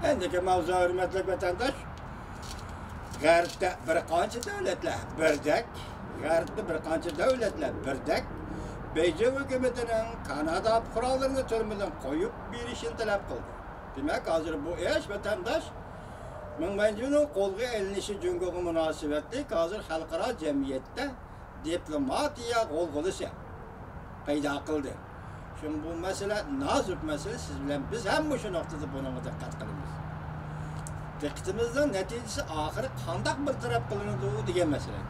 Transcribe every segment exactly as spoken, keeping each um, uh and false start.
ئەندىكى ماۋزۇ، ھۆرمەتلىك ۋەتەنداش، غەربتە بىر قانچە دۆلەتلەر بىردەك، غەربتە بىر قانچە دۆلەتلەر بىردەك بېيجىڭ ھۆكۈمىتىنىڭ كانادا پۇقرالىرىنى تۈرمىدىن قويۇپ بېرىشىنى تەلەپ قىلدى. دېمەك، ھازىر بۇ ئىش، ۋەتەنداش، مېڭ ۋەنجۇنىڭ قولغا ئېلىنىشى جۇڭگوغا مۇناسىۋەتلىك ھازىر خەلقئارا جەمئىيەتتە دىپلوماتىيە غۇلغۇلىسى پەيدا قىلدى. شۇڭا بۇ مەسىلە نازۇك مەسىلە، سىز بىلەن بىز ھەم مۇشۇ نۇقتىدا بۇنىڭغا دىققەت قىلىمىز. دىققىتىمىزنىڭ نەتىجىسى ئاخىرى قانداق بىر تەرەپ قىلىنىدۇ دېگەن مەسىلە.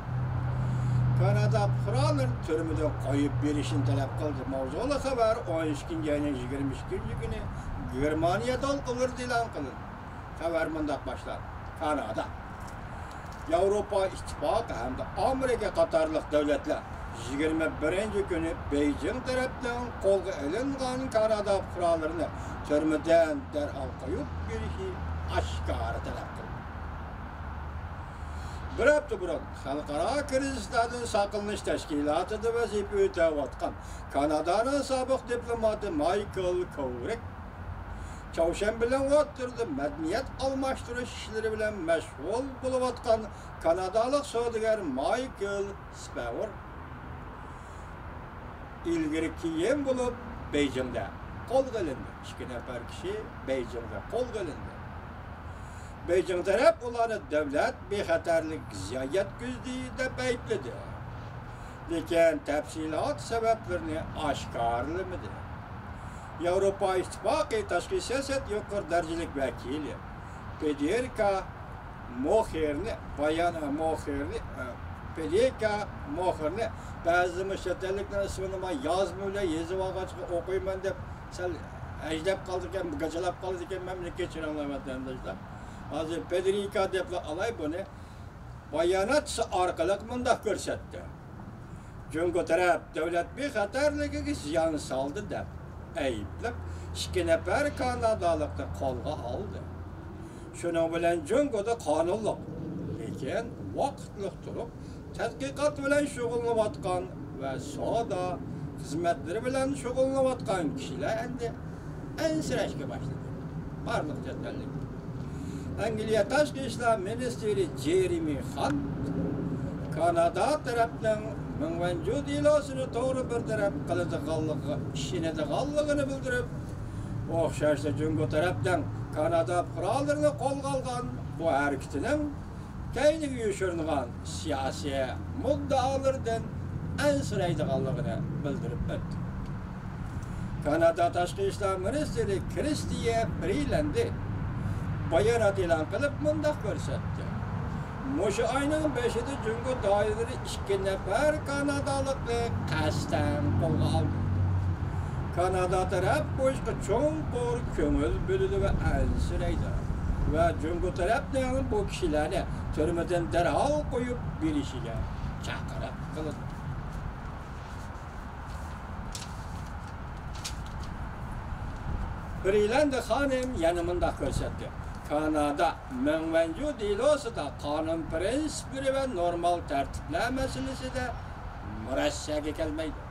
كانادا پۇقرالىرىنى تۈرمىدىن قويۇپ بېرىشنى تەلەپ قىلدى. ماۋزۇلۇق خەۋەر ئون ئىككىنچى ئاينىڭ يىگىرمە ئىككىنچى كۈنى گېرمانىيە دولقۇنلىرىدا ئېلان قىلىندى. خەۋەر مۇنداق باشلانغان. كانادا، ياۋروپا ئىتتىپاقى ھەمدە ئامېرىكا قاتارلىق دۆلەتلەر يىگىرمە بىرىنچى كۈنى بېيجىڭ تەرەپنىڭ قولغا ئېلىنغان كانادا پۇقرالىرىنى تۈرمىدىن دەرھال قويۇپ بېرىشى ئاشكارا تەلەپ قىلدى. بىر ھەپتە بۇرۇن خەلقئارا كىرىزىسلاردىن ساقلىنىش تەشكىلاتىدا ۋەزىپە ئۆتەۋاتقان كانادانىڭ سابىق دىپلوماتى مايكل كوۋرىك چاۋشيەن بىلەن ئوتتۇرىدا مەدەنىيەت ئالماشتۇرۇش ئىشلىرى بىلەن مەشغۇل بولۇۋاتقان كانادالىق سودىگەر مايكل سپەۋېر ئىلگىرى كېيىن بولۇپ بېيجىڭدا قولغا ئېلىندى. ئىككى نەپەر كىشى بېيجىڭدا قولغا ئېلىندى. بېيجىڭ تەرەپ ئۇلارنى دۆلەت بىخەتەرلىكىگە زىيان يەتكۈزدى دەپ ئەيىبلىدى. لېكىن تەپسىلات سەۋەبلىرىنى ئاشكارىلىمىدى. ياۋروپا ئىتتىپاقى تاشقى سىياسەت يۇقىرى دەرىجىلىك ۋەكىلى فېدېرىكا موخېرنى بايان، موخېرنى، ئە، فېدېرىكا موخېرنى، بەزى مۇشۇ چەت ئەللىكلەر ئىسمىنى مانا يازما بىلەن يېزىۋالغاچقا ئوقۇيمەن دەپ سەل ھەجدەپ قالدىكەن، گاچىلاپ قالدىكەن، مەن كەچۈرۈڭلار ۋەتەنداشلار. ھازىر فېدېرىكا دەپلا ئالاي بۇنى. باياناتچىسى ئارقىلىق مۇنداق كۆرسەتتى. جۇڭگو تەرەپ دۆلەت بىخەتەرلىكىگە زىيان سالدى دەپ ئەيىبلەپ، ئىككى نەپەر كانادالىقنى قولغا ئالدى. شۇنىڭ بىلەن جۇڭگودا قانۇنلۇق، لېكىن ۋاقىتلىق تۇرۇپ تەتقىقات بىلەن شۇغۇللىنىۋاتقان ۋە سودا خىزمەتلىرى بىلەن شۇغۇللىنىۋاتقان كىشىلەر ئەمدى ئەنسىرەشكە باشلىدى. بارلىق چەت ئەللىك. ئەنگلىيە تاشقى ئىشلار مىنىستىرى جېرېمى خانت كانادا تەرەپنىڭ مېڭ ۋەنجۇ دېلوسىنى توغرا بىر تەرەپ قىلىدىغانلىقىغا ئىشىنىدىغانلىقىنى بىلدۈرۈپ، ئوخشاشلا جۇڭگو تەرەپنىڭ كانادا پۇقرالىرىنى قولغا ئالغان بۇ ھەرىكىتىنىڭ كەينىگە يوشۇرۇنغان سىياسىي مۇددىئالىرىدىن ئەنسىرەيدىغانلىقىنى بىلدۈرۈپ ئۆتتى. كانادا تاشقى ئىشلار مىنىستىرى كرىستىيە فرىلەندى بايانات ئېلان قىلىپ مۇنداق كۆرسەتتى: مۇشۇ ئاينىڭ بېشىدا جۇڭگو دائىرىلىرى ئىككى نەپەر كانادالىقنى قەستەن قولغا ئالدى. كانادا تەرەپ بۇ ئىشقا چوڭقۇر كۆڭۈل بۆلىدۇ ۋە ئەنسىرەيدۇ ۋە جۇڭگو تەرەپنىڭ بۇ كىشىلەرنى تۈرمىدىن دەرھال قويۇپ بېرىشىگە چاقىرىق قىلىدۇ. فرىلەندى خانىم يەنە مۇنداق كۆرسەتتى: كانادا مېڭ ۋەنجۇ دېلوسىدا قانۇن پىرىنسىپلىرى ۋە نورمال تەرتىپلەر مەسىلىسىدە مۇرەسسەگە كەلمەيدۇ.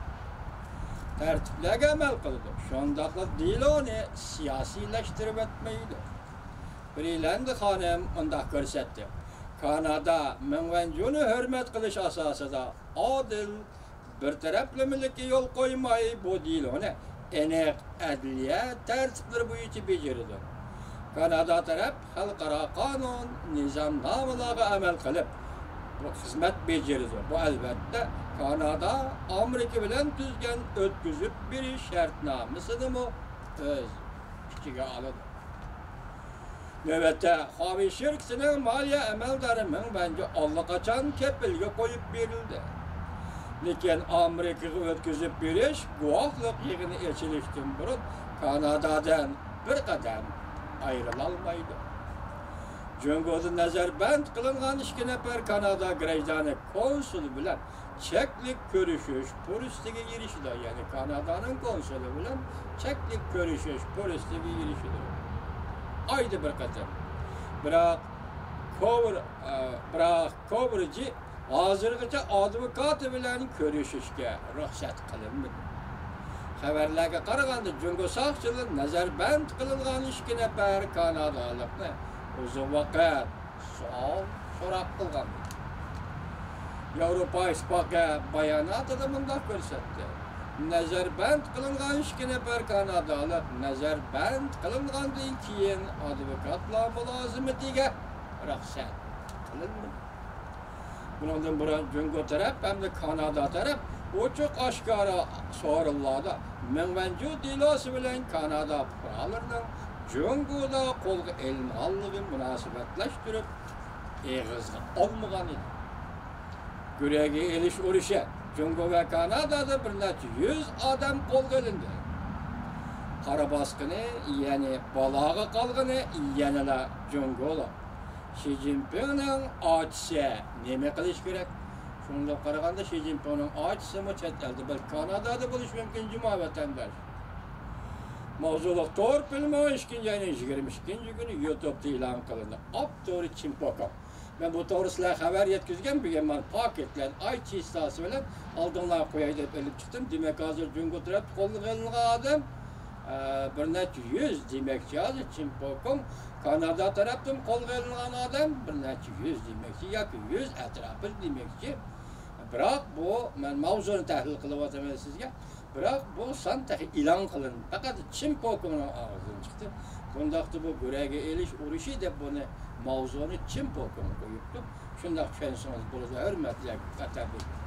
تەرتىپلەرگە ئەمەل قىلىدۇ، شۇنداقلا دېلونى سىياسىيلەشتۈرۈۋەتمەيدۇ. فرىلەندى خانىم مۇنداق كۆرسەتتى: كانادا مېڭ ۋەنجۇنى ھۆرمەت قىلىش ئاساسىدا ئادىل بىر تەرەپلىمىلىككە يول قويماي، بۇ دېلونى ئېنىق ئەدلىيە تەرتىپلىرى بويىچە بېجىرىدۇ. كانادا تەرەپ خەلقئارا قانۇن، نىزامنامىلارغا ئەمەل قىلىپ، بۇ خىزمەت بېجىرىدۇ. بۇ، ئەلۋەتتە، كانادا ئامېرىكا بىلەن تۈزگەن ئۆتكۈزۈپ بېرىش شەرتنامىسىنىمۇ ئۆز ئىچىگە ئالىدۇ. نۆۋەتتە، خۇاۋېي شىركىتىنىڭ مالىيە ئەمەلدارى مېڭ ۋەنجۇ ئاللىقاچان كېپىلگە قويۇپ بېرىلدى. لېكىن ئامېرىكىغا ئۆتكۈزۈپ بېرىش گۇۋاھلىق يىغىنى ئېچىلىشتىن بۇرۇن كانادادىن بىر قەدەم ئايرىلالمايدۇ. جۇڭگودا نەزەربەند قىلىنغان ئىككى نەپەر كانادا گراژدانى كونسۇلى بىلەن چەكلىك كۆرۈشۈش پۇرسىتىگە ئېرىشىدۇ. يەنى كانادانىڭ كونسۇلى بىلەن چەكلىك كۆرۈشۈش پۇرسىتىگە ئېرىشىدۇ. ئايدا بىر قېتىم. بىراق كوۋر-، ئە، بىراق كوۋرىجى ھازىرغىچە ئادۋوكاتى بىلەن كۆرۈشۈشكە رۇخسەت قىلىنمىدى. خەۋەرلەرگە قارىغاندا، جۇڭگو ساقچىلىرى نەزەربەند قىلىنغان ئىككى نەپەر كانادالىقنى ئۇزۇن ۋاقىت سوئال سوراق قىلغان. ياۋروپا ئىتتىپاقى باياناتىدا مۇنداق كۆرسەتتى: نەزەربەند قىلىنغان ئىككى نەپەر كانادالىق نەزەربەند قىلىنغاندىن كېيىن ئادۋوكاتلار مۇلازىمىتىگە رۇخسەت قىلىنمىدى. بۇنىڭدىن بۇرۇن جۇڭگو تەرەپ ھەمدە كانادا تەرەپ ئوچۇق ئاشكارا سورۇنلاردا مېڭ ۋەنجۇ دېلوسى بىلەن كانادا پۇقرالىرىنىڭ جۇڭگودا قولغا ئېلىنغانلىقى مۇناسىۋەتلەشتۈرۈپ ئېغىزغا ئالمىغان ئىدى. گۈرەگە ئېلىش ئۇرۇشى، جۇڭگو ۋە كانادادا بىر نەچچە يۈز ئادەم قولغا ئېلىندى. قارا باسقىنى، يەنى بالاغا قالغىنى يەنىلا جۇڭگولار. شى جىنپىڭنىڭ ئاچىسى نېمە قىلىش كېرەك؟ شۇنداق قارىغاندا، شى جىنپىڭنىڭ ئاچىسىمۇ چەت ئەلدە، بەلكى كانادادا بولۇشى مۇمكىن، جۇڭگو ۋەتەنداش. ماۋزۇلۇق تور فىلىمى ئىككىنچى ئاينىڭ يىگىرمە ئىككىنچى كۈنى يۇتۇبتا ئېلان قىلىندى. ئاپتورى چىن پوكۇڭ. مەن بۇ توغرىسىدا خەۋەر يەتكۈزگەن، بۈگۈن مانا پاكىتلەن ئاي چىستاسى بىلەن ئالدىڭلارغا قوياي دەپ ئېلىپ چىقتىم. دېمەك، ھازىر جۇڭگو تەرەپتە قولغا ئېلىنغان ئادەم، ئە، بىر نەچچە يۈز، دېمەكچى، ھازىر چىن پوكۇڭ كانادا تەرەپتىن قولغا ئېلىنغان ئادەم بىر نەچچە يۈز دېمەكچى ياكى يۈز ئەتراپىدا دېمەكچى. بىراق بۇ، مەن ماۋزۇنى تەھلىل قىلىۋاتىمەن سىزگە. بىراق بۇ سان تېخى ئېلان قىلىنمىدى. پەقەت چىن پوكۇڭنىڭ ئاغزىدىن چىقتى. بۇنداقتا بۇ گۈرەگە ئېلىش ئۇرۇشى دەپ بۇنى ماۋزۇنى چىن پوكۇڭ قويۇپتۇ. شۇنداق چۈشەنسىڭىز بولىدۇ، ھۆرمەتلىك ۋەتەنداشلار.